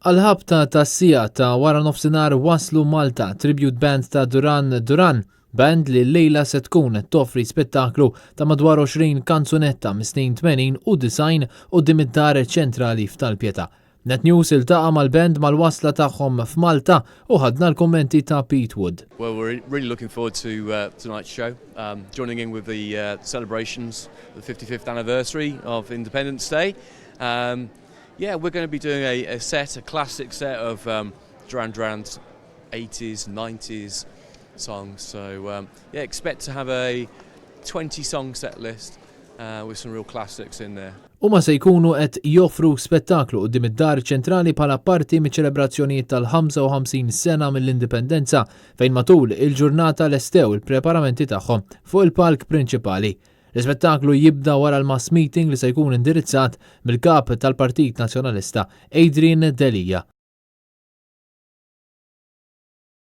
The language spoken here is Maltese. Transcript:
Għall-ħabta tas-siegħa ta' wara nofsinhar waslu Malta tribute band ta' Duran Duran, band li llejla se tkun qed toffri spettaklu ta' madwar 20 kanzunetta mis-snin 80 u 90 quddiem id-Dar Ċentrali f'Tal-Pietà. Net News iltaqa' mal-band mal-wasla tagħhom f'Malta u ħadna l-kummenti ta' Pete Wood. Well, we're really looking forward to tonight's show, joining in with the celebrations, the 55th anniversary of Independence Day. Yeah, we're going to be doing a set, a classic set of Duran Duran's 80s, 90s songs. So, yeah, expect to have a 20 song set list with some real classics in there. Huma se jkunu qed joffru spettaklu quddiem id-Dar Ċentrali bħala parti miċ-ċelebrazzjonijiet tal-55 sena mill-Indipendenza fejn matul il-ġurnata lestew il-preparamenti tagħhom fuq il-palk prinċipali. L-ispettaklu jibda wara l-mass meeting li se jkun indirizzat mill-kap tal-Partit Nazzjonalista Adrian Delia.